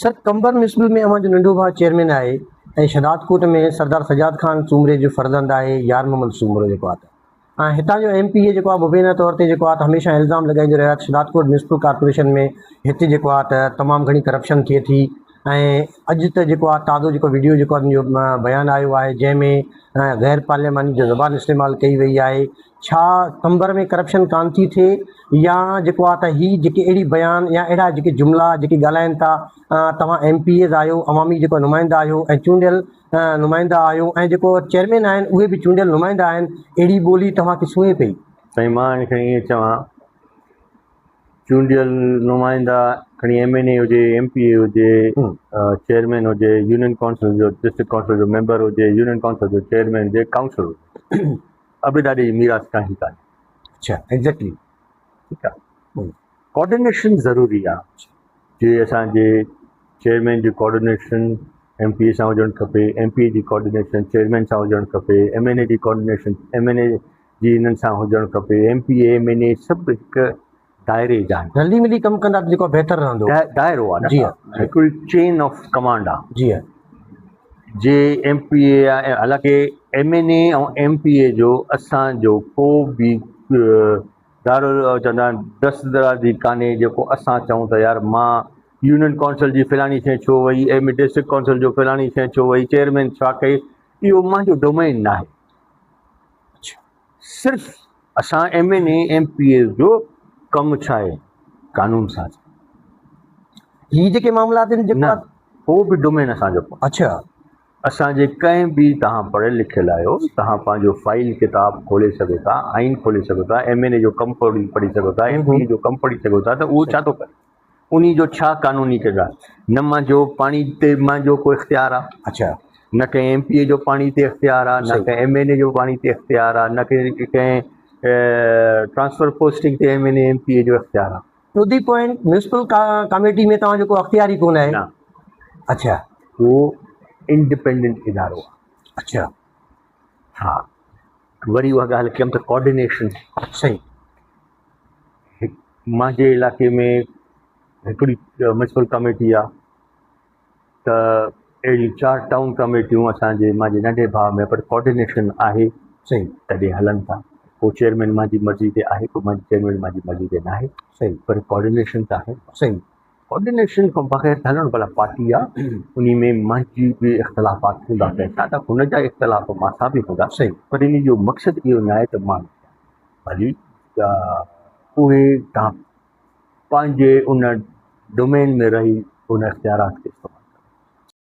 سر Qambar municipal ۾ اوهان جو ننڍو ڀاء چيئرمين آهي ۽ شهدادڪوٽ ۾ سردار سجاد خان سومري جو فرزند آهي يار محمد سومرو جيڪو آهي ته ۽ هتان جو ايم پي اي جيڪو آهي مبينا طور تي جيڪو آهي ته هميشه الزام لڳائيندو رهيو آهي ته شهدادڪوٽ ميونسپل ڪارپوريشن ۾ هتي جيڪو آهي ته تمام گهڻي ڪرپشن ٿئي ٿي ۽ اڄ ته جيڪو آهي تازو جيڪو وڊيو جيڪو آهي جو بيان آيو آهي جنهن ۾ غير پارلياماني جو زبان استعمال ڪئي وئي آهي ڇا قمبر ۾ ڪرپشن ڪانه ٿي ٿئي يا جيڪو آ ته هي جيڪي اهڙي بيان يا اهڙا جيڪي جملا جيڪي ڳالهائن ٿا توهان ايم پي ايز آهيو عوامي جيڪو نمائندا آهيو ۽ چونڊيل نمائندا آهيو ۽ جيڪو چيئرمين آهن اهي به چونڊيل نمائندا آهن اهڙي ٻولي توهان کي سونهي پئي. سائين مان هن کي ائين چوان چونڊيل نمائندا کڻي ايم اين اي هجي ايم پي اي هجي چيئرمين هجي يونين ڪائونسل جو ڊسٽرڪٽ ڪائونسل جو ميمبر هجي يونين ڪائونسل جو چيئرمين هجي ڪائونسل هجي ابي ڏاڏي جي ميراث ڪانهي ڪانهي. اڇا ايگزيڪٽلي. ٺيڪ آ ڪوآرڊينيشن ضروري آ جي اسان جي چيئرمين جي ڪوآرڊينيشن ايم پي اي سان هجڻ کپي ايم پي اي جي ڪوآرڊينيشن چيئرمين سان هجڻ کپي ايم اين اي جي ڪوآرڊينيشن ايم اين اي جي انهن سان هجڻ کپي M P A M N A سڀ هڪ دائري جا آهن. رلي ملي ڪم ڪندا ته جيڪو بهتر رهندو. دائرو آ نه جي ها هڪڙي چين آف ڪمانڊ آ. جي ها. جي ايم پي اي آ حالانڪه M N A ۽ M P A جو اسان جو ڪو به دارو چوندا آهن دست درازي ڪانهي جيڪو اسان چئون ته يار مان يونين ڪائونسل جي فلاڻي شيء ڇو وئي ايم ڊسٽرڪٽ ڪائونسل جو فلاڻي شيء ڇو وئي چيئرمين ڇا ڪئي اهو منهنجو ڊومين ناهي. صرف اسان M N A M P A جو ڪم ڇا آهي قانون سازي. هي جيڪي معاملات آهن جيڪو نه ڪو به ڊومين اسان جو ڪونهي. اڇا. اسان جي ڪنهن به توهان پڙهيل لکيل آهيو توهان پنهنجو فائيل ڪتاب کولي سگهو ٿا آئين کولي سگهو ٿا ايم اين اي جو ڪم پڙهي سگهو ٿا ايم پي اي جو ڪم پڙهي سگهو ٿا ته اهو ڇا ٿو ڪري انهي جو ڇا قانوني ڪردار نه مانجو پاڻي تي مانجو ڪو اختيار آ اڇا نه ڪنهن ايم پي اي جو پاڻي تي اختيار آ نه ڪنهن ايم اين اي جو پاڻي تي اختيار آ نه ڪنهن ٽرانسفر پوسٽنگ تي M N A M P A جو اختيار آ. To the point municipal committee ۾ توهان جو ڪو اختيار ئي ڪونه آهي. نه. اڇا. اهو انڊيپينڊنٽ ادارو آ. اڇا. ها وري اها ڳالهه ڪيم ته ڪوآرڊينيشن. صحيح. منهنجي علائقي ۾ هڪڙي ميونسپل ڪميٽي آ ته اهڙيون چار ٽائون ڪميٽيون اسانجي منهنجي ننڍي ڀاء ۾ پر ڪوآرڊينيشن آهي صحيح تڏهن هلن ٿا ڪو چيئرمين منهنجي مرضي تي آهي ڪو منهنجي چيئرمين منهنجي مرضي تي ناهي صحيح پر ڪوآرڊينيشن ته آهي صحيح ڪوآرڊينيشن کان بغير ته هلڻ ڀلا پارٽي آ انهي ۾ منهنجي به اختلافات هوندا ڪنهن سان ته هن جا اختلاف مان سان به هوندا صحيح پر انهي جو مقصد اهو ناهي ته مان ڀلي ته اهي توهان پنهنجي ان ڊومين ۾ رهي ان اختيارات کي.